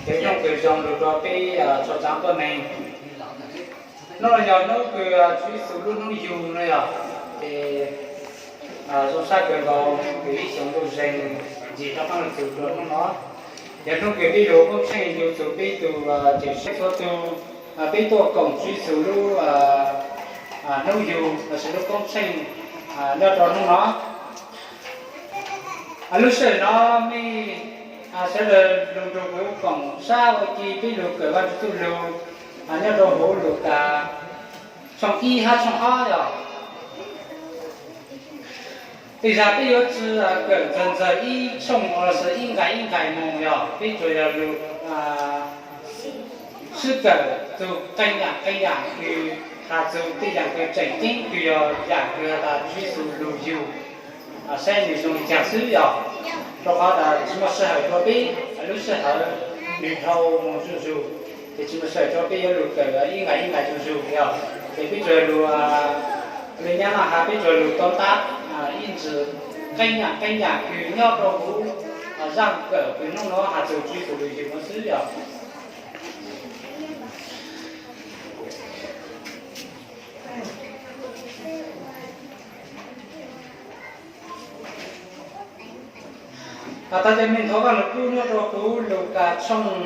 Cov hnub kws zoo lug rua peb txhua txhua tug neeg. Hnub no yog hnub kws Tswv Yexus lub hnub yug no yog, ces zoo sab kawg nkaus kws ib xyoo lug zeeg ntsis rov qaab lug txug rua hnub no. Yog hnub kws peb lug koob tsheej yug txug peb tug cawm seej txhua tug, peb tuaj koom Tswv Yexus lub hnub yug lossis lub koob tsheej nyob rua hnub no. Lub sij hawm no mej sawv daws lug nrug kuv koom sab ua ke peb lug kawm Vaajtswv txuj lug nyob rua huv Lukas tshooj ib hab tshooj ob yog. Tej zag peb yuav tsi kawm ntxawg ntxawg ib tshooj lossis ib nqai ib nqai moog yog peb tsuas yog lug sib kawm txug qee yaam qee yaam kws has txug tej yaam kws tseem ceeb kws yog yaam kws has tas Tswv Yexus lug yug saib nwg zoo li caag xwb yog. Rua qhov tas tsi muaj sij hawm rua peb lub sij hawm nwg dhau moog zuj zug, ces tsi muaj sij hawm rua peb yuav lug kawm ib nqai ib nqai zuj zug yog. Ces peb tsuas lug, lug nyab noj has peb tsuas lug tau tab ib ntsis qee yaam qee yaam kws nyob rua huv zaaj kawm kws hnub no has txug Tswv Yexus lug yug no xwb yog. Has tas cov mej nthuav Vaaj Lug Kub nyob rua huv Lukas tshooj,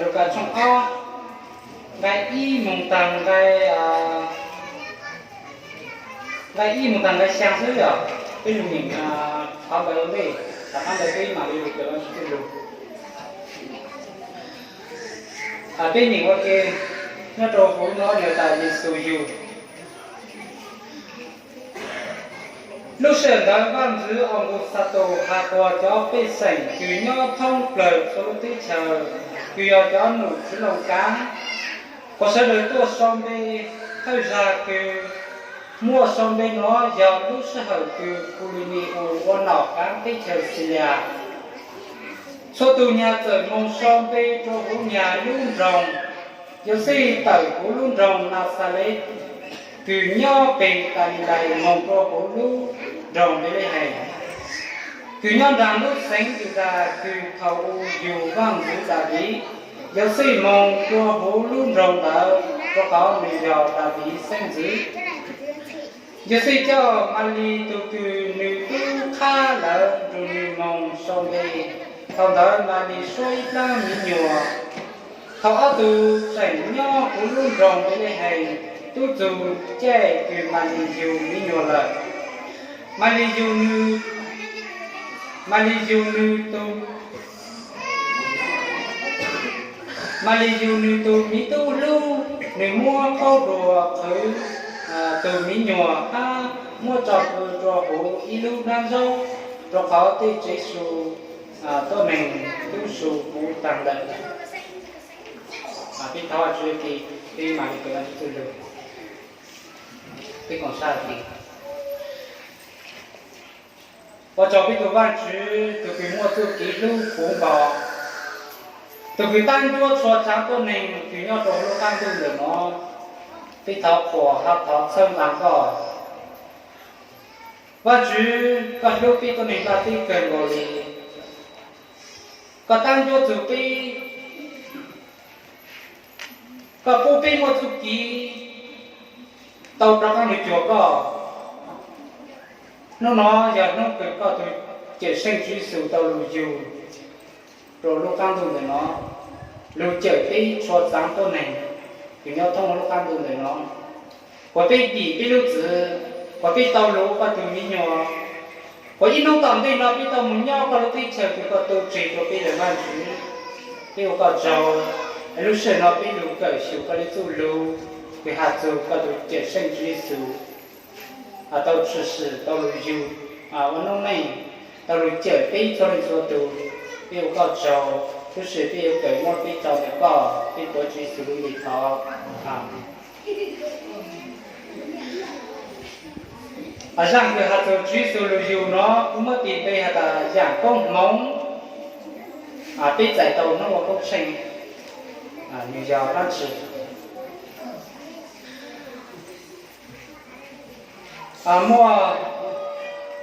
Lukas tshooj ob, nqai ib moog taag nqai, nqai ib moog taag nqai xyaa xwb yog. Peb lug nyeem qhov ntawd ua ntej, tom qab ntawd peb mam li lug kawm Vaajtswv txuj lug. Peb nyeem ua ke nyob rua huv no yog tas Yexus yug. Lub sij hawm ntawd Vaajntxwv Auguxatus has quas cov pej xeem kws nyob thoob plawg txhua lub teb chaws, kws yog cov nom tswv Loos kaav, quas sawv daws tuaj sau npe. Thawj zag kws muaj sau npe no yog lub sij hawm kws Kulinis ua nom kaav teb chaws Xilias. Txhua tug nyag txawm moog sau npe rua huv nyag lub nroog. Yauxej tawm huv lub nroog Naxales kws nyob peg Kalilais moog rua huv lub nroog Npelehees kws nyob nraag lub xeev Yudas, kws thaus u yug Vaajntxwv Daviv. Yauxej moog rua huv lub nroog ntawd rua qhov nwg yog Daviv xeeb ntxwv. Yauxej coj Malis tug kws nwg tub qhab lawm nrug nwg moog sau npe. Thaus ntawd Malis suab ib dlaab miv nyuas. Thaus ob tug tseem nyob huv lub nroog Npelehees, tub txug caij kws Malis yug miv nyuas lawm. Malis yug nwg, Malis yug nwg tug Malis yug nwg tug miv tub hlub, nwg muab qaub duas qhwv tug miv nyuas hab muab tso pw rua huv ib lub dlaab zaub, rua qhov tej tsev su tuab neeg tub su puv taag lawm. Peb thov Tswv, peb mam li kawm Vaajtswv txuj lug. Peb koom sab tes. Ua tsaug peb tug Vaajtswv tug kws muaj txuj kev hlub puv npo, tug kws taab ncuab txhua tsaav tuab neeg kws nyob rua huv lub qaab ntuj ntawm no. Peb thov qhuas hab thov txhawb nqaa koj. Vaajtswv, koj hlub peb tuab neeg nplaj teb kawg nkaus li. Koj taab ncuab txug peb, koj pub peb muaj txuj kev tau rov qaab lug cuag koj. Hnub no yog hnub kws koj tug Cawmseej Tswv Yexus tau lug yug rua lub qaab ntuj ntawm no, lug cawm peb txhua tsaav tuab neeg kws nyob thoob lub qaab ntuj ntawm no. Kuas peb dim peb lub txim, kuas peb tau lug ua koj tug miv nyuas, kuas ib hnub tom ntej no peb tau moog nyob koj lub teb chaws kws koj tu tseg rua peb lawm Vaajtswv. Peb ua koj tsaug, lub sij hawm no peb lug kawm xyum koj lub txuj lug kws has txug koj tug Cawmseej Tswv Yexus tau tshwm sim tau lug yug ua noob neej, tau lug cawm peb txhua leej txhua tug. Peb ua koj tsaug, lub sij hawm peb yuav kawm muab peb tsaug ntawm koj, peb tuav Tswv Yexus lub npe thov. Zaaj kws has txug Tswv Yexus lug yug no kuv muab tis npe has tas yaam koob hmoov. Peb txais tau hnub ua koob tsheej, nwg yog dlaab tsi? Muaj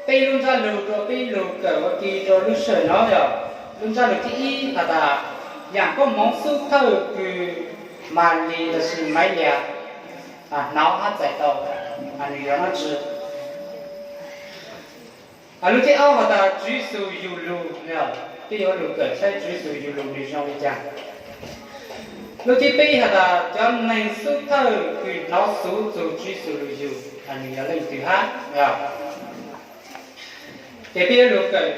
peb lub ntsab lug rua peb lug kawm ua ke rua lub sij hawm no yog. Lub ntsab lus thib ib has tas, yaam koob hmoov xub thawj kws Malis lossis Maiv Lias hnov hab txais tau, nws yog dlaab tsi? Lub thib ob has tas Tswv Yexus yug lug, peb yuav lug kawm saib Tswv Yexus yug lug nwg zoo li caag. Lub thib peb has tas cov neeg xub thawj kws hnov xuv txug Tswv Yexus lug yug, nwg yog leej twg hab? Ces peb yuav lug kawm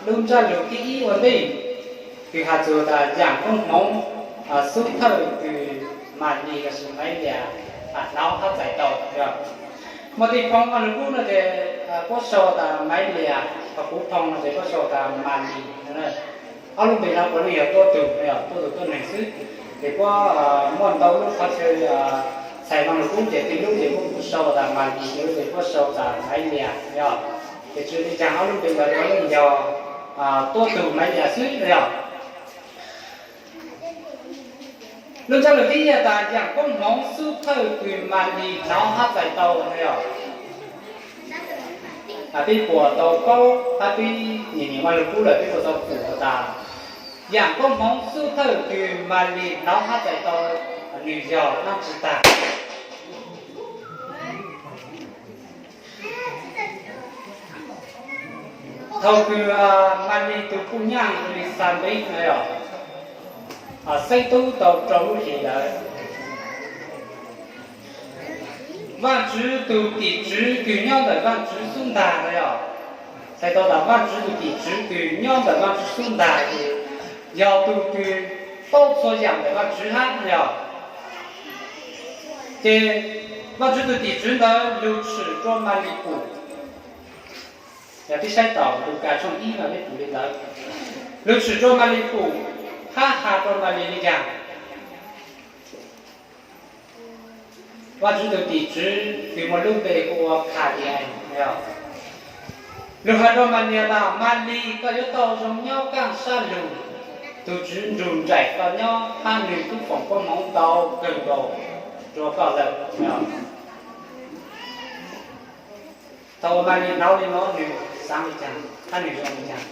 lub ntsab lus thib ib ua ntej, kws has txug tas yaam koob hmoov xub thawj kws Malis lossis Maiv Lias hnov hab txais tau. Muaj tej phoo lug kub no ces puab sau tas Maiv Lias, ho kuv phoo no ces puab sau tas Malis. Ob lub npe no puav leej yog tuab tug, tuab tug tuab neeg xwb. Ces puab muaj ntau lub qhov chaw txhais no lug kub ces tej lub ces puab kuj sau tas Malis, tej lub ces puab sau tas Maiv Lias yog. Ces tsi li caag ob lub npe ntawd puav leej yog tuab tug Maiv Lias xwb yog. Lub ntsab lus thib ib tas yaam koob hmoov xub thawj kws Malis hnov hab txais tau no yog, peb puas tau paub hab peb nyiam nyiam Vajluskub lawm peb puas tau pum tas yaam koob hmoov xub thawj kws Malis hnov hab txais tau, nwg yog dlaab tsi tag? Thaus kws Malis tug puj nyaab Elisabet no yog xeeb tub tau rau lub hlis ntawd, Vaajtswv tug tim tswv kws nyob ntawm Vaajtswv xub ntag no yog. Txhais tau tas Vaajtswv tug tim tswv kws nyob ntawm Vaajtswv xub ntag ces yog tug kws paub txhua yaam ntawm Vaajtswv hab no yog. Ces Vaajtswv tug tim tswv ntawd lug tshwm rua Malis pum. Yog peb saib taus Lukas tshooj ib no peb pum li ntawd, lug tshwm rua Malis pum hab has rua Malis li caag? Vaajtswv tug tim tswv kws muaj lub npe hu ua Khali-ees, lug has rua Malis tas, Malis, koj yuav tau zoo nyob kaaj sab lug, tug Tswv nrug nraim koj nyob hab nwg tub foom koob hmoov ntau kawg nkaus rua koj lawm. Thaus uas Malis hnov li no nwg xaav li caag hab nwg zoo li caag?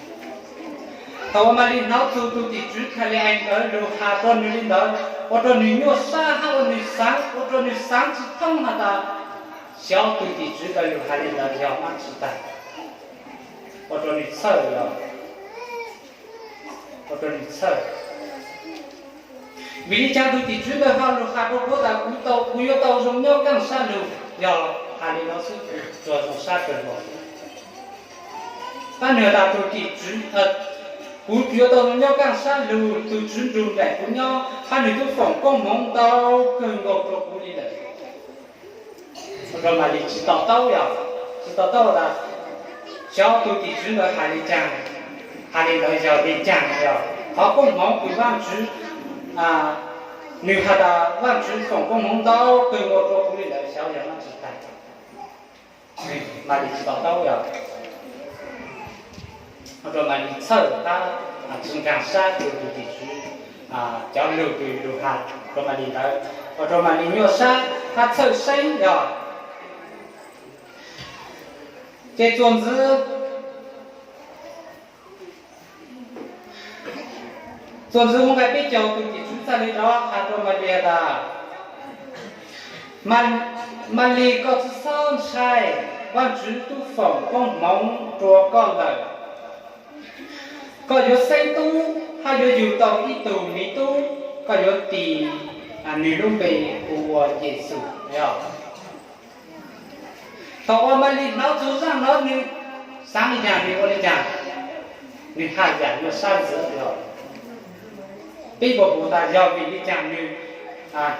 Thaus uas Malis hnov txug tug tim tswv Khali-ees ntawd lug has rua nwg li ntawd, ua rua nwg nyuaj sab hab ua nwg xaav, ua rua nwg xaav tsi thoob has tas, xyov tug tim tswv ntawd lug has li ntawd yog dlaab tsi tag? Ua rua nwg txhawj, ua rua nwg txhawj. Vim li caag tug tim tswv ntawd ho lug has rua kuv tas kuv tau, kuv yuav tau zoo nyob kaaj sab lug, yog has li no xwb tsuas zoo sab kawg nkaus. Hab nwg has tas tug tim tswv, kuv yuav tau zoo nyob kaaj sab lug, tug Tswv nrug nraim kuv nyob hab nwg tub foom koob hmoov ntau kawg nkaus rua kuv li lawm. Ua rua Malis tsi to taub yog, tsi to taub tas xyov tug tim tswv ntawd has li caag, has li ntawd yog li caag yog. Qhov koob hmoov kws Vaajtswv, nwg has tas Vaajtswv foom koob hmoov ntau kawg nkaus rua kuv li lawm xyov yog dlaab tsi tag. Malis tsi to taub yog, ua rua Malis txhawj hab tsi nkaag sab kws tug tim tswv cov lug kws lug has rua Malis ntawd, ua rua Malis nyuaj sab hab txhawj seeb yog. Ces txuas ntxiv, txuas ntxiv moo nqai peb caug tug tim tswv txhaj le rov has rua Malis tas, Malis, koj tsi xob ntshai, Vaajtswv tub foom koob hmoov rua koj lawm. Koj yuav xeeb tub hab yuav yug tau ib tug miv tub, koj yuav tis nwg lub npe hu ua Yexus. Thaus uas Malis hnov txug zaaj no nwg xaav li caag, nwg ua li caag? Nwg haj yam nyuaj sab ntxiv os. Peb puas pum tas yog vim li caag nwg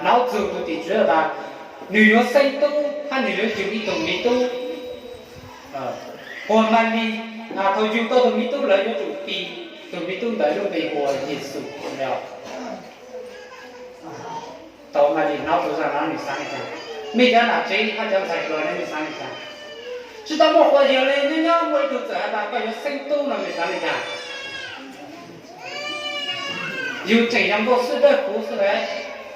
hnov txug tug tim tswv tas nwg yuav xeeb tub hab nwg yuav yug ib tug miv tub? Puas Malis thaus yug tau tug miv tub lawm yuav tsum tis tug miv tub ntawd lub npe hu ua Yexus? Thaus Malis hnov txug zaaj no nwg xaav li caag? Mej cov nam tsev hab cov ntxhais hluas ne, mej xaav li caag? Tsi tau muaj quas yawg le, nyob nyob muaj ib tug txawm has tas koj yuav xeeb tub no, mej xaav li caag? Yug tseem yog nkauj xwb dawb huv xwb le,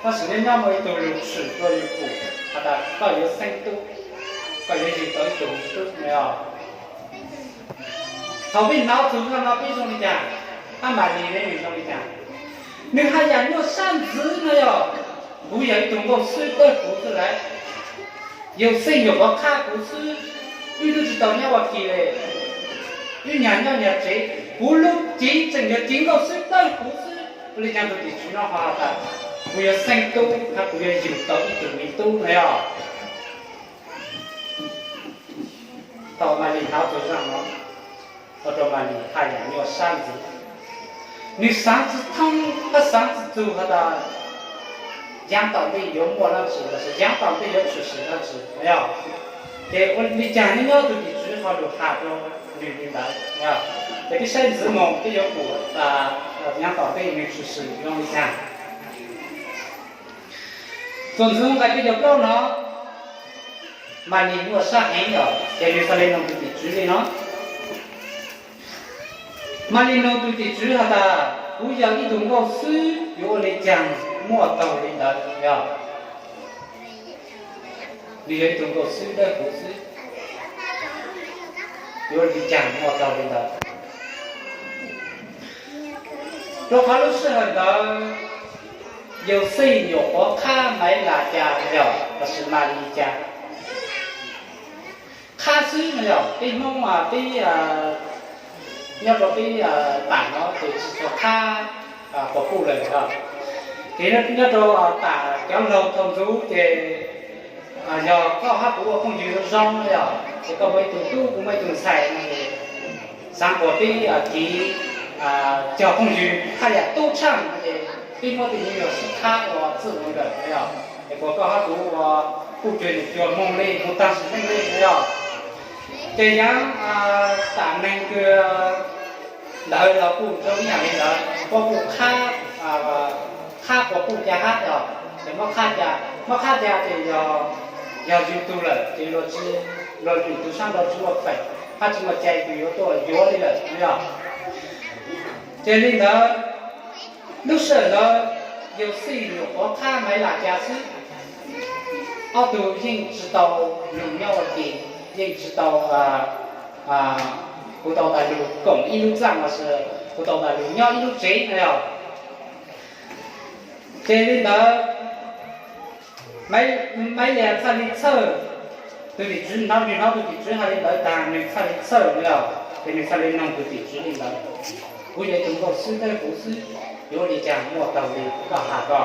tab sis nyob nyob muaj ib tug lug tshwm rua yug pum has tas koj yuav xeeb tub, koj yuav yug tau ib tug miv tub ne os. Thaus peb hnov txug zaaj no peb zoo li caag? Mas Lis ne nws zoo li cas? Nws haj yam nyuaj sab ntxwv no yog, kuv yog ib tug nkauj xwb dawb huv xwb lauj. Yauxej nyuam qhuav qha kuv xwb, wb twb tsis tau nyob ua ke li, wb nyag nyob nyag tsev, kuv lub cev tseem yog cev nkauj xwb dawb huv xwb, ua li cas tus tim tswv no ho has tas kuv yuav xeeb tub hab kuv yuav yug tau ib tug me tub no yog? Thaum Mas Lis hnov txog zaj no, ua rau Mas Lis haj yam nyuaj sab ntxwv. Nws xaav tsi thoob hab xaav tsi txug has tas yaav tom ntej yuav muaj dlaab tsi lossis yaav tom ntej yuav tshwm sim dlaab tsi yog. Ces ua li cas nyob nyob tus tim tswv ho lug has rua nws li ntawd? Ces peb saib ntxiv moog peb yuav pum yaav tom ntej nws tshwm sim zoo li cas. Txuas ntxiv nqai peb caug plaub no, Mas Lis nyuaj sab heev lawm ces nws txhaj le noog tus tim tswv li no. Mas Lis noog tus tim tswv has tas, kuv yog ib tug nkauj xwb yuav ua li caag muaj taug li ntawd yog? Nws yog ib tug nkauj xwb dawb huv xwb, yuav ua li caag muaj taug li ntawd? Rua qhov lub sij hawm ntawd Yauxej nyuam qhuav qhab Maiv Las cas yog lossis Mas Lis cas. Qhab xwb no yog, peb Hmoob peb nyob rua peb tam no ces tsi tshua qhab quas puj lawm os. Ces nyob rua tam cov laug thaus ntxuv ces yog koj hab kuv ua phooj ywg zoo zoo no yog, ces koj muaj ib tug tub kuv muaj ib tug ntxhais no ces xaav kuas peb kev cog phooj ywg haj yam tub tshaaj no ces peb muab tej nyuas sib qhab ua txwj ua nkawm no yog, es kuas koj hab kuv ua puj cuag nyuam cuag moog li moog taag sim neej li no yog. Ces yaav tam neeg kws ntawd los kuj zoo ib yaam li ntawd, puab kuj qhab quas puj ca hab yog, ces muab qhab ca, muab qhab ca ces yog yug tug lawm ces luag lwm tug sab nrau tsi muaj feem hab tsi muaj cai kws yuav tuaj yuav li lawm no yog. Ces li ntawd, lub sij hawm ntawd Yauxej nyuam qhuav qhab Maiv Las cas xwb, ob tug yeej tsi tau lug nyob ua ke, yeej tsi tau, kuv tau tas lug koom ib lub txaj lossis kuv tau tas lug nyob ib lub tsev no yog. Ces li ntawd, Maiv Lias txhaj li txhawj, tus tim tswv hnov, nwg hnov tus tim tswv has li ntawd taag nwg txhaj li txhawj no yog, ces nwg txhaj li noog tus tim tswv li ntawd, kuv yog ib tug nkauj xwb dawb huv xwb, yuav ua li caag muaj taug li koj has ko.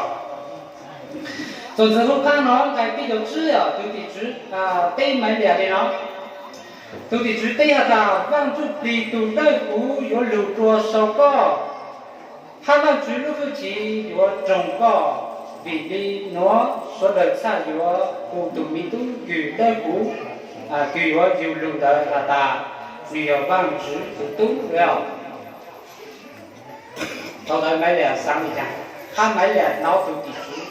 Txuas ntxiv hub qaab no nqai peb caug tsib os, tus tim tswv teb Maiv Lias li no. Tus tim tswv teb has tas, Vaaj Ntsuj Plig tug dawb huv yuav lug rua sau koj, hab Vaajtswv lub hwj chim yuav roog koj. Vim li nuav suav dlawg txhaj yuav hu tug miv tub kws dawb huv, kws yuav yug lug ntawd has tas nwg yog Vaajtswv tug tub lawm. Thaus ntawd Maiv Lias xaav li cas? Hab Maiv Lias hnov tus tim tswv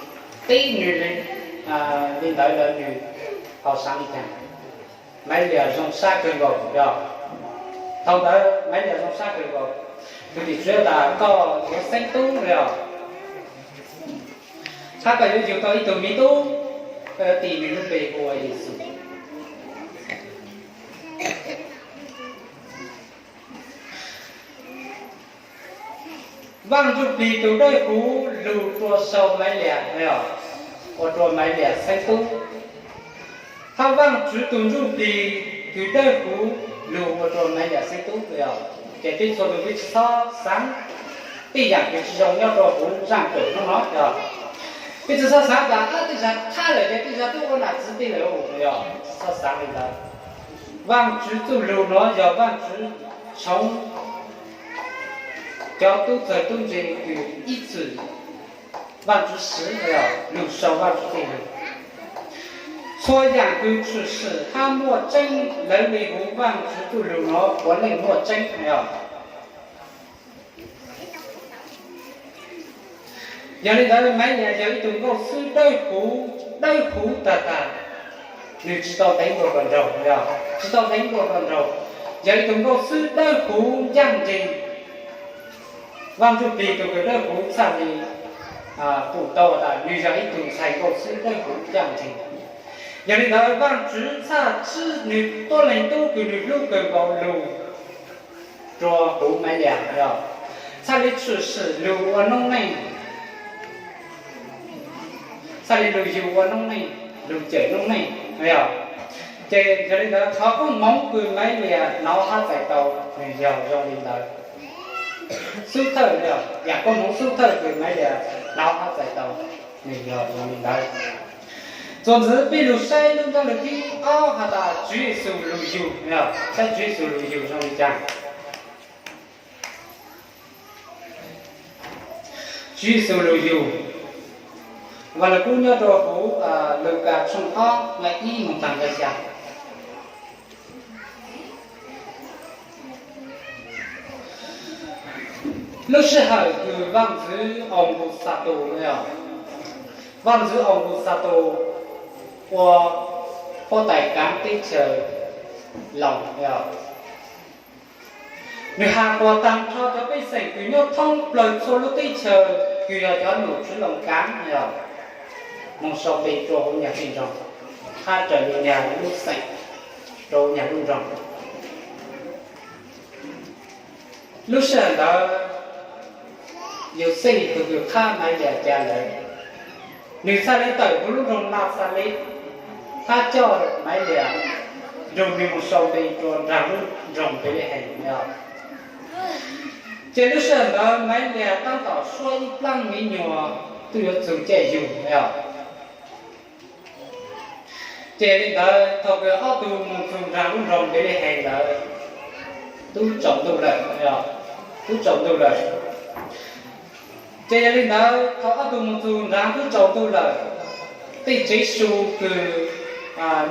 teb nwg li ntawd lawm nwg ho xaav li cas? Maiv Lias zoo sab kawg nkaus yog. Thaus ntawd Maiv Lias zoo sab kawg nkaus, tus tim tswv tas koj yuav xeeb tub lawm, hab koj yuav yug tau ib tug miv tub, koj yuav tis nwg lub npe hu ua Yexus. Vaaj Ntsuj Plig tug dawb huv lug rua sau Maiv Lias, ua rua Maiv Lias xeeb tub. Hab Vaajtswv tug Ntsuj Plig kws dawb huv lug ua rua Maiv Lias xeeb tub. Ces peb txhua tug peb tsi txhob xaav tej yaam kws tsi zoo nyob rua huv zaaj kawm hnub no yog. Peb tsi txhob xaav tas tej zag qhab lawm ces tej zag tub ua nam txiv tij lawm yog, tsi txhob xaav li ntawd. Vaajtswv txuj lug nuav yog Vaajtswv tshoov cov tub txawg tub ntse kws ib txwm Vaajtswv siv lug sau Vaajtswv txuj lug. Txhua yaam kws tshwm sim hab muaj tseeb lawv le huv Vaajtswv txuj lug nuav puav leej muaj tseeb yog. Yog li ntawd Maiv Lias yog ib tug nkauj xwb dawb huv, dawb huv tag tag, nwg tsi tau deev dlua kom nraug, tsi tau deev dlua kom nraug, yog ib tug nkauj xwb dawb huv ncaaj nceeg. Vaaj Ntsuj Plig tug kws dawb huv txhaj li pum tau tas nwg yog ib tug ntxhais nkauj xwb dawb huv ncaaj nceeg. Yog li ntawd Vaajtswv txhaj tswj nwg tuab leeg tub kws nwg hlub kawg nkaus lug rua huv Maiv Lias yog, txhaj li tshwm sim lug ua noob neej, txhaj li lug yug ua noob neej, lug cawm noob neej, yog. Ces yog li ntawd qhov koob hmoov kws Maiv Lias hnov hab txais tau, nwg yog zoo li ntawd. Xub thawj, yam koob hmoov xub thawj kws Maiv Lias hnov hab txais tau, nwg yog zoo li ntawd. Txuas ntxiv peb lug saib lub ntaub lug thib ob has tas Tswv Yexus lug yug, saib Tswv Yexus lug yug zoo li cas. Tswv Yexus lug yug, Vaj Lug Kub nyob rua huv Lukas tshooj ob nqai ib moog taag nqai xya. Lub sij hawm kws Vaaj Ntxwv Aunkuxatus, Vaaj Ntxwv Aunkuxatus ua huab tais kaav teb chaws Loos, nwg has quas taag nrho cov pej xeem kws nyob thoob plawg txhua lub teb chaws kws yog cov nom tswv Loos kaav yog moog sau npe rua huv nyag zej zog, hab raws li nyag lub xeem rua huv nyag lub nroog. Lub sij hawm ntawd Yauxej tug kws qhab Maiv Lias ca lawm, nwg txhaj li tawm huv lub nroog Naxales hab coj Maiv Lias nrug nwg moog sau npe rua nraag lub nroog Npelehees. Ces lub sij hawm ntawd Maiv Lias taab tom suab ib plaab miv nyuas tub yuav txug caij yug. Ces li ntawd thaum kws ob tug moog txug nraag lub nroog Npelehees ntawd, tub tsaus ntuj lawm, tub tsaus ntuj lawm. Ces yog li ntawd thaum ob tug moog txug nraag tub tsaus ntuj lawm, tej tsev su kws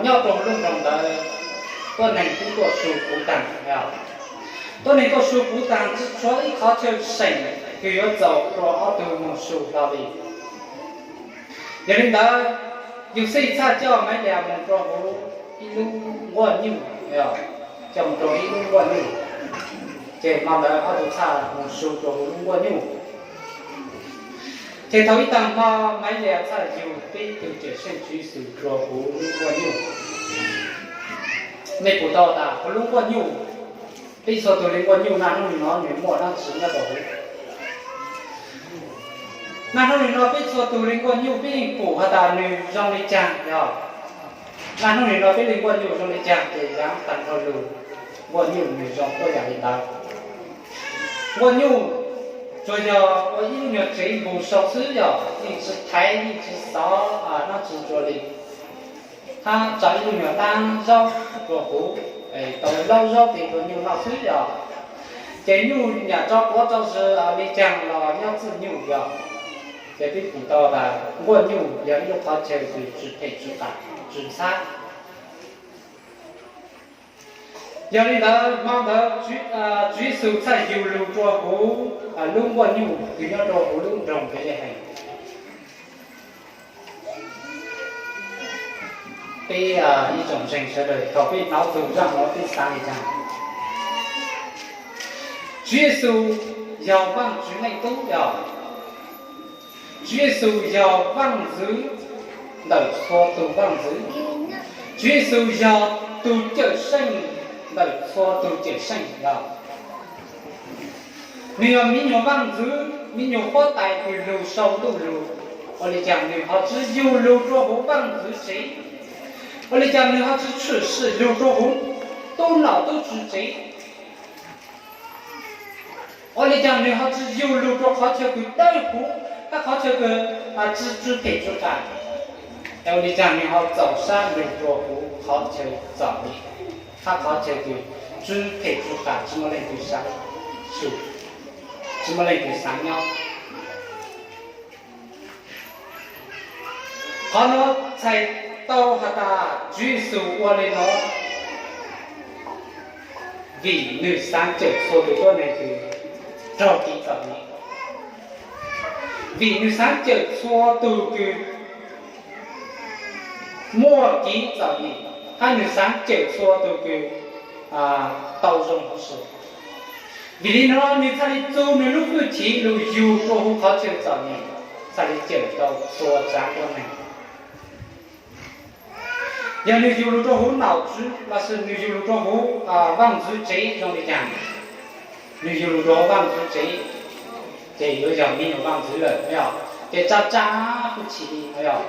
nyob rua huv lub nroog ntawd tuab neeg tub tuaj su puv taag. Tuab neeg tuaj su puv taag tsi tshuav ib qhov chaw seem kws yuav txaus rua ob tug moog su hlo li. Yog li ntawd Yauxej txhaj coj Maiv Lias moog rua huv ib lub nquaj nyuj, coj moog rua ib lub nquaj nyuj. Ces hmo ntawd ob tug txhaj moog su rua huv lub nquaj nyuj. Ces thaum ib taag hmo Maiv Lias txhaj yug peb tug Cawm Seej Tswv Yexus rua huv lub nquaj nyuj. Mej pum tau tas huv lub nquaj nyuj, peb txhua tug li nquaj nyuj naj hnub nim no nwg muaj dlaab tsi nyob rua huv? Naj hnub nim no peb txhua tug li nquaj nyuj peb yeej pum has tas nwg zoo li caag yog. Naj hnub nim no peb li nquaj nyuj zoo li caag ces yaav taag nrho lug, nquaj nyuj nwg zoo tuab yaam li ntawd. Nquaj nyuj tsuas yog ua ib lub nyuag tsev npus sau xwb yog, yeej tsi thaiv yeej tsi xov dlaab tsi rua li. Hab tso ib lub nyuag dlaab zaub rua huv, tau laub zaub tes rua nyuj noj xwb yog. Ces nyuj nyam tso quav tso zws li caag los nyob txwj nyuj yog. Ces peb pum tau tas nquaj nyuj yog ib lub qhov chaw kws tsi phem tsi qam tsi ntxhab. Yog li ntawd hmo ntawd Tswv Yexus txhaj yug lug rua huv lub nquaj nyuj kws nyob rua huv lub nroog Npelehees. Peb ib tsoom ntseeg sawv daws thaum peb hnov txug zaaj nuav peb xaav li caag? Tswv Yexus yog Vaajtswv Leej Tub yog. Tswv Yexus yog Vaaj Ntxwv ntawm txhua tug vaaj ntxwv. Tswv Yexus yog tug Cawm Seej ntawm txhua tug cawm seej yog. Nwg yog miv nyuas vaaj ntxwv, miv nyuas huab tais kws lug sau ntuj lug. Ua li caag nwg ho tsi yug lug rua huv vaaj ntxwv tsev? Ua li caag nwg ho tsi tshwm sim lug rua huv tub nom tub tswv tsev? Ua li caag nwg ho tsi yug lug rua qhov chaw kws dawb huv hab qhov chaw kws tsi tsw phem tsw qam? Es ua li caag nwg ho txaus sab lug rua huv qhov chaw txom nyem hab qhov chaw kws tsw phem tsw qam tsi muaj leej twg xaav su, tsi muaj leej twg xaav nyob? Qhov nuav txhais tau has tas Tswv Yexus ua li nuav vim nwg xaav cawm txhua tug tuab neeg kws raug kev txom nyem, vim nwg xaav cawm txhua tug kws muaj kev txom nyem, hab nwg xaav cawm txhua tug kws tau zoo huv si. Vim li nuav nwg txhaj li txug nwg lub hwj chim lug yug rua huv qhov chaw txom nyem, txhaj li cawm tau txhua tsaav tuab neeg. Yog nwg yug lug rua huv nom tswv lossis nwg yug lug rua huv vaaj ntxwv tsev zoo li caag? Nwg yug lug rua huv vaaj ntxwv tsev, ces yuav yog me nyuam vaj ntxwv lawm no yog, ces tsa tsa hwj chim li no yog.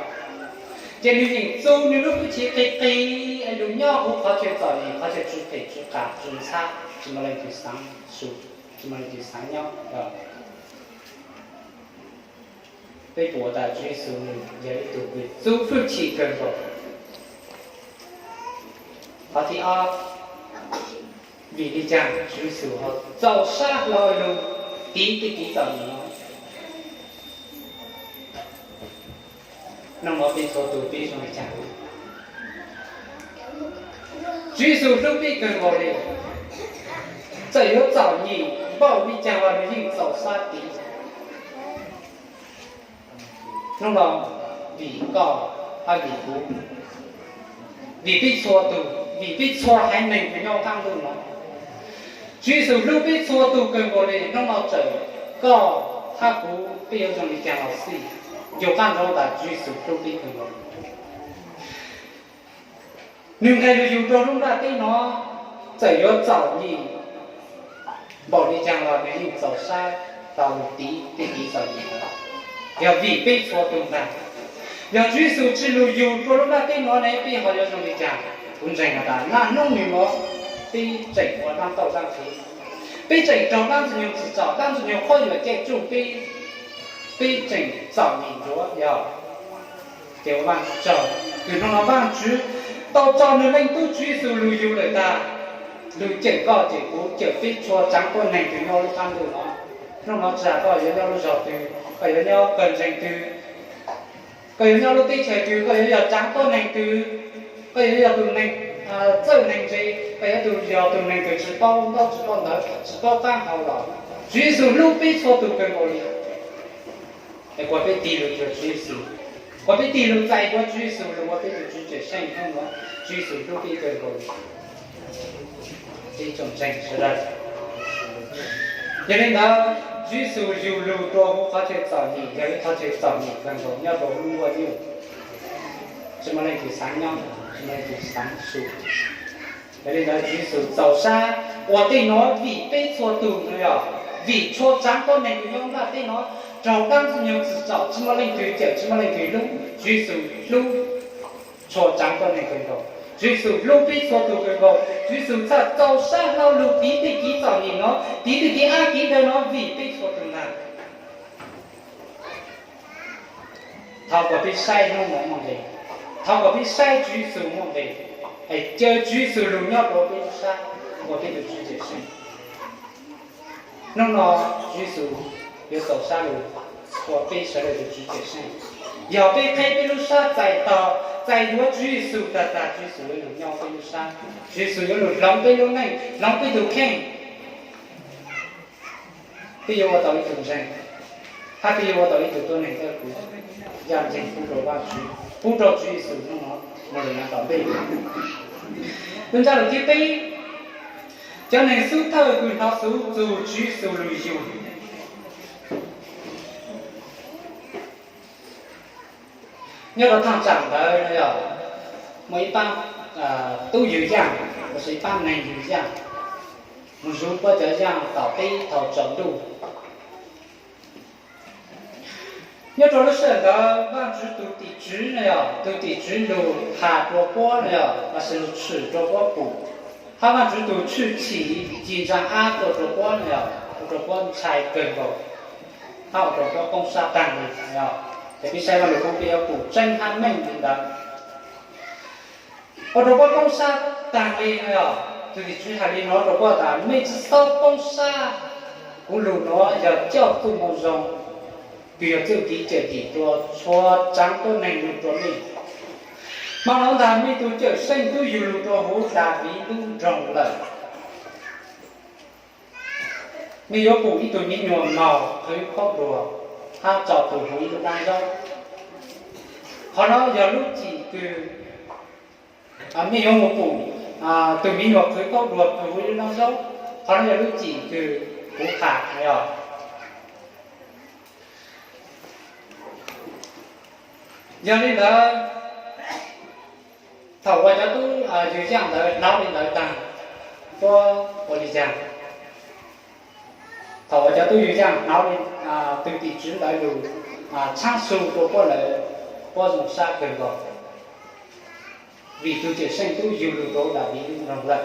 Ces nws yeej txus nws lub hwj chim qis qis es lug nyob huv qhov chaw txom nyem, qhov chaw tsw phem tsw qas tsw ntxhab, tsis muaj leej twg xaav su, tsis muaj leej twg xaav nyob. Peb pum tas Tswv Yexus nws yog ib tug kws txus hwj chim kawg nkaus. Qhov thib ob, vim li cas Tswv Yexus ho txaus sab hlo lug tiv tej kev txom nyem no? Nub nua peb txhua tus peb zoo li cas? Tswv Yexus hlub peb kawg nkaus li, txawm yuav txom nyem npaum li cas los nws yeej txaus sab tiv. Nub nua, vim koj hab vim kuv, vim peb txhua tus, vim peb txhua haiv neeg kws nyob qaab ntuj no, Tswv Yexus hlub peb txhua tus kawg nkaus li. Nub nua txawm koj hab kuv peb yuav zoo li cas los xij, yus qaab ntsoov tas Tswv Yexus hlub peb kawg nkaus li. Nws nqes lug yug rua lub nplaj teb no, txawm yuav txom nyem npaum li cas los nws yeej txaus sab tau lug tiv tej kev txom nyem ntawd, yog vim peb txhua tus ntag. Yog Tswv Yexus tsi lug yug rua lub nplaj teb no ne peb ho yuav zoo li cas? Kuv ntseeg has tas naj nub nws nuav peb tseem ua dlaab tauj dlaab qhev, peb tseem raug dlaab ntxwg nyoog tsim txom, dlaab ntxwg nyoog qhuab yuam caij tsuj peb, peb tseem txom nyem ntsuav yog. Ces ua Vaajtswv tsaug kws nub nua Vaajtswv tau tso nws Leej Tub Tswv Yexus lug yug lawm tag, lug cawm koj cawm kuv cawm peb txhua tsaav tuab neeg kws nyob lub qaab ntuj no. Nub nua tsi has koj yuav nyob lub zog twg, koj yuav nyob pawg ntseeg twg, koj yuav nyob lub teb chaws twg, koj yuav yog tsaav tuab neeg twg, koj yuav yog tus neeg txawj neeg ntse, koj yuav yog tus neeg kws tsi paub ntaub tsi paub ntawv tsi paub qaab hau los, Tswv Yexus hlub peb txhua tus kawg nkaus li. Es kuas peb tig lug cuag Tswv Yexus, kuas peb tig lug txais dua Tswv Yexus lug ua peb tug Tswv Cawmseej hnub no, Tswv Yexus hlub peb kawg nkaus li. Peb tsoom ntseeg sawv daws, yog li ntawd Tswv Yexus yug lug rua huv qhov chaw txom nyem, yog ib qhov chaw txom nyem kawg nkaus nyob rua huv lub nkuaj nyuj, tsi muaj leej twg xaav nyob, tsi muaj leej twg xaav su. Yog li ntawd Tswv Yexus txaus sab ua tej nuav vim peb txhua tug no yog, vim txhua tsaav tuab neeg kws nyob nplaj teb no raug dlaab ntxwg nyoog tsim txom, tsi muaj leej twg cawm, tsi muaj leej twg hlub, Tswv Yexus hlub txhua tsaav tuab neeg kawg nkaus. Tswv Yexus hlub peb txhua tus kawg nkaus. Tswv Yexus txhaj txaus sab hlo lug tiv tej kev txom nyem no, tiv tej kev ab kev daw no vim peb txhua tus ntag. Thov kuas peb saib hnub no muaj nqis, thov kuas peb saib Tswv Yexus muaj nqis, es caw Tswv Yexus lug nyob rua peb lub sab ua peb tug Tswv Cawmseej. Hnub no Tswv Yexus yuav txaus sab lug ua peb sawv daws tug Tswv Cawmseej. Yog peb qheb peb lub sab txais tog, txais yuav Tswv Yexus tag tag, Tswv Yexus yuav lug nyob peb lub sab, Tswv Yexus yuav lug hloov peb lub neej, hloov peb tug kheej. Peb yuav ua tau ib tug ntseeg, hab peb yuav ua tau ib tug tuab neeg dawb huv, ncaj ncees pub rua Vajtswv, pub rua Tswv Yexus hnub no moog lug yav tom ntej. Lub ntsab lus thib peb, cov neeg xub thawj kws hnov xuv txug Tswv Yexus lug yug. Nyob rua thaaj tsaam ntawd no yog muaj ib paab tub yug yaaj, lossis ib paab neeg yug yaaj, moog zuv puab cov yaaj tom teb thaus tsaus ntuj. Nyob rua lub sij hawm ntawd Vaajtswv tug tim tswv no yog tug tim tswv lug has rua puab no yog lossis lug tshwm rua puab pum, hab Vaajtswv tug tshwj chim ci ntsaa ab tuaj rua puab no yog ua rua puab ntshai kawg nkaus, hab ua rua puab poob sab taag li no yog. Ces peb saib Vaaj Lug Koob peb yuav pum tseeb hab meej li ntawd. Ua rua puab poob sab taag li no yog, tug tim tswv has li no rua puab tas mej tsi xob poob sab, kuv lug nuav yog coj txuj moo zoo kws yog txuj kev cawm dim rua txhua tsaav tuab neeg lug rua mej. Hmo nuav ntag mej tug Cawmseej tub yug lug rua huv Daviv lub nroog lawm. Mej yuav pum ib tug miv nyuas maus qhwv khaub duas hab tso plhuav huv ib lub dlaab zaub. Qhov nuav yog lub cim kws mej yuav moog pum tug miv nyuas qhwv khaub duas plhuav huv ib lub dlaab zaub. Qhov nuav yog lub cim kws kuv has no yog. Yog li ntawd, thaum uas cov tub yug yaaj ntawd hnov li ntawd taag, puab ua li caag? Thaum uas cov tub yug yaaj hnov li tus tim tswv ntawd lug txhab su rua puab lawm, puab zoo sab kawg nkaus, vim tug Cawmseej tub yug lug rua huv Daviv lub nroog lawm.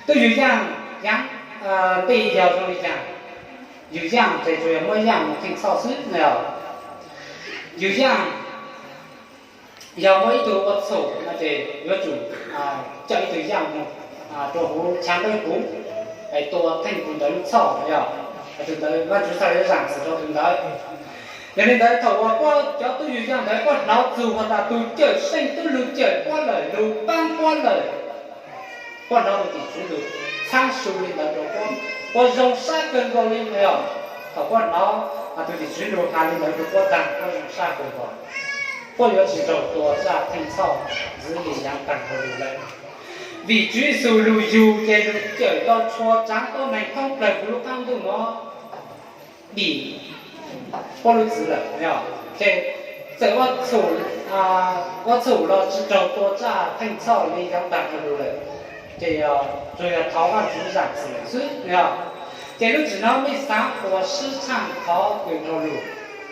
Tub Yug Yaaj yaav ntej yog zoo li cas? Yug Yaaj ces tsuas yog muab yaaj moog theej txhoj xwb no. Yug Yaaj yog muaj ib tug ua txhum no ces yuav tsum coj ib tug yaaj moog rua huv chav nqawb puv, tua theej tug ntawd lub txhoj yog, tug ntawd Vaajtswv txhaj le zaam txim rua tug ntawd. Yog li ntawd thaum uas puab cov tub yug yaaj ntawd puab hnov txug has tas tug Cawmseej tub lug cawm puab lawm, lug paab puab lawm, puab hnov tug tim tswv lug txhab su li ntawd rua puab, puab zoo sab kawg nkaus li no. Thaum puab hnov tug tim tswv lug has li ntawd rua puab taag puab zoo sab kawg nkaus. Puab yuav tsi raug tua zaj theej txhoj ntxiv li yaav taag lug lawm. Vim Tswv Yexus lug yug ces lug cawm tau txhua tsaav tuab neeg thoob plawg huv lub qaab ntuj nuav dim puab lub txwv lawm. Ces txawm ua txhum los tsi raug tua zaj theej txhoj li yaav taag lug lawm, ces tsuas yog thov Vaajtswv zaam txim lawm xwb. Ces lub tsim nuav mej xaav puas sib tshaaj thov kws dhau lug,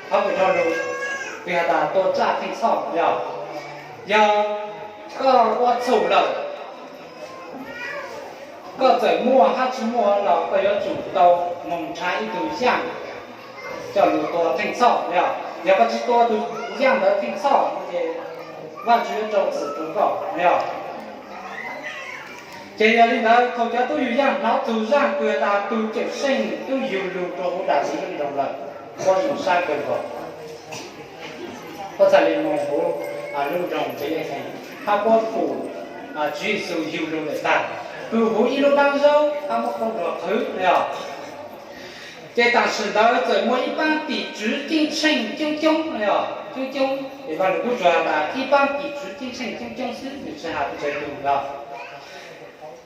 thov kws dhau lug, kws has tas tua zaj theej txhoj yog, yog koj ua txhum lawm, koj txawm muaj hab tsi muaj los koj yuav tsum tau moog nrhav ib tug yaaj coj lug tua theej txhoj yog. Yog koj tsi tua tug yaaj ntawd theej txhoj ces Vaajtswv yuav rau txim rua koj yog. Ces yog li ntawd thaum cov tub yug yaaj hnov txug zaaj kws tas tug Cawmseej tub yug lug rua huv Daviv lub nroog lawm, puab zoo sab kawg nkaus. Puab txhaj le moog huv lub nroog Npelehees hab puab pum Tswv Yexus yug lug lawm taag, kws huv ib lub dlaab zaub hab muab koob nrua qhwv yog. Ces taam sim ntawd txawm muaj ib paab tim tswv ceeb tsheej coob coob yog, coob coob es Vaaj Lug Kub tsuas has tas ib paab tim tswv ceeb tsheej coob coob xwb, nws tsi has pes tsawg tug yog.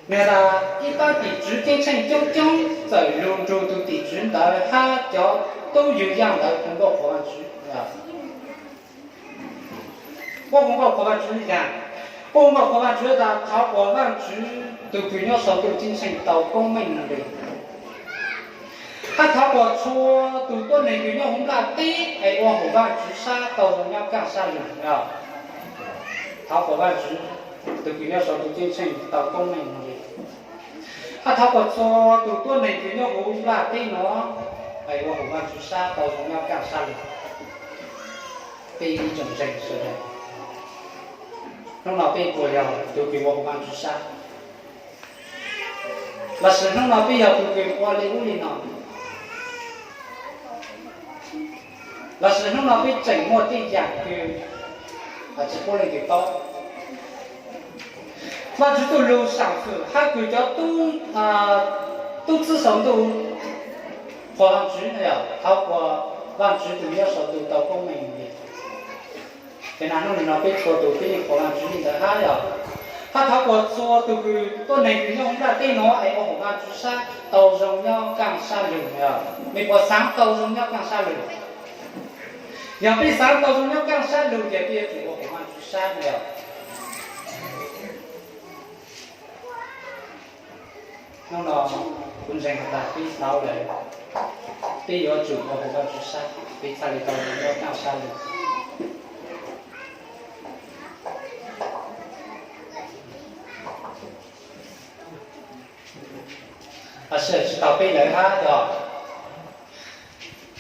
Nws has tas ib paab tim tswv ceeb tsheej coob coob txawm lug nrug tug tim tswv ntawd hab cov tub yug yaaj ntawd hu nkauj qhuas Vaajtswv. Puab hu nkauj qhuas Vaajtswv li cas? Puab hu nkauj qhuas Vaajtswv tas thov qhuas Vaajtswv tug kws nyob sau ntuj ceeb tsheej tau koob meej moog le, hab thov qhuas txhua tug tuab neeg kws nyob huv nplaj teb es ua hum Vaajtswv sab tau zoo nyob kaaj sab lug. Thov qhuas Vaajtswv tug kws nyob sau ntuj ceeb tsheej tau koob meej moog le, hab thov qhuas txhua tug tuab neeg kws nyob huv nplaj teb nuav es ua hum Vaajtswv sab tau zoo nyob kaaj sab lug. Peb ib tsoom ntseeg sawv daws, hnub no peb puas yog tug kws ua hum Vaajtswv sab? Lossis hnub no peb yog tug kws ua le ub le no? Lossis hnub no peb tseem muaj tej yaam kws tsi pub leej twg paub? Vaajtswv txuj lug saam xwm hab kws cov tub txwb sau ntuj qhuas Vaajtswv no yog thov qhuas Vaajtswv tug nyob sau ntuj tau koob meej le. Ces nag hnub no peb txhua tug peb yeej qhuas Vaajtswv li ntawd hab yog, hab thov qhuas txhua tug kws tuab neeg kws nyob huv nplaj teb nuav es ua hum Vaajtswv sab tau zoo nyob kaaj sab lug yog. Mej puas xaav tau zoo nyob kaaj sab lug? Yog peb xaav tau zoo nyob kaaj sab lug ces peb yuav tsum ua hum Vaajtswv sab no yog. Hnub no kuv ntseeg has tas peb hnov lawm, peb yuav tsum ua hum Vaajtswv sab, peb txhaj le tau zoo nyob kaaj sab lug. Sawm tsi tau peb lawm hab yog,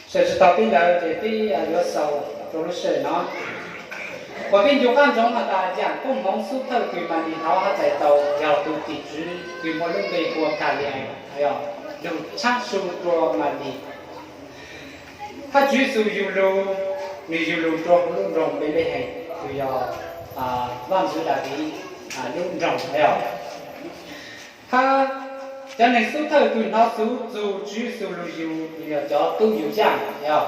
sawm tsi tau peb lawm ces peb yuav xaus rua lub sij hawm no. Kuas peb ncu qab ntsoov has tas yaam koob moov xub thawj kws Malis hnov hab txais tau yog tug tim tswv kws muaj lub npe hu ua Khali-ees, yog lug txhab su rua Malis. Hab Tswv Yexus yug lug, nwg yug lug rua huv lub nroog Npelehees kws yog vaaj ntxwv Daviv lub nroog yog. Hab cov neeg xub thawj kws hnov txug Tswv Yexus lug yug nws yog cov tub yug yaaj yog.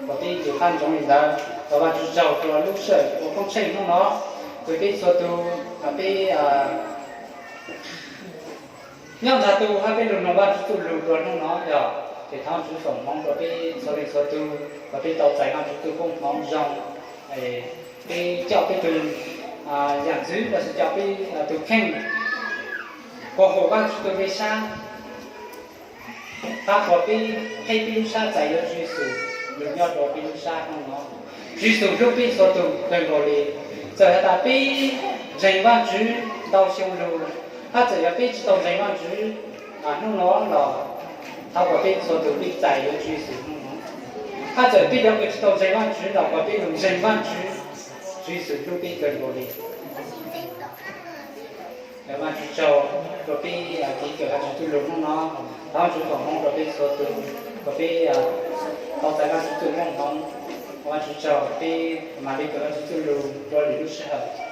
Kuas peb ncu qab ntsoov li ntawd, thov Vaajtswv tsaug rua lub sij hawm ua koob tsheej hnub no, kws peb txhua tug, peb nyob nrug tug hab peb lug noog Vaajtswv txuj lug rua hnub no yog, ces thov Tswv foom hmoov rua peb txhua leej txhua tug, kuas peb tau txais Vaajtswv txuj koob hmoov zoo, peb coj peb tug yaam ntxwv lossis coj peb tug kheej kuas hum Vaajtswv tug npe sab. Qhov uas peb qhib peb lub sab txais yuav Tswv Yexus, nws nyob rau peb lub sab hnub no. Tswv Yexus hlub peb txhua tus kawg nkaus li. Txawm has tas peb ntseeg Vajtswv ntau xyoo lug, hab txawm yog peb tsis tau ntseeg Vajtswv hnub no los, qhov uas peb txhua tus peb txais yuav Tswv Yexus hnub no. Hab txawm peb cov kws tsis tau ntseeg Vajtswv los, qhov peb lug ntseeg Vajtswv, Tswv Yexus hlub peb kawg nkaus li. Thov Vajtswv tsaug rua peb kev kawm Vajtswv txuj lug hnub no. Thov Vajtswv foom hmoov rua peb txhua tus, rua peb tau txais Vajtswv txuj lug hnub no. Thov Vajtswv tsaug, peb mam li kawm Vajtswv txuj lug dlua lwm lub sij hawm.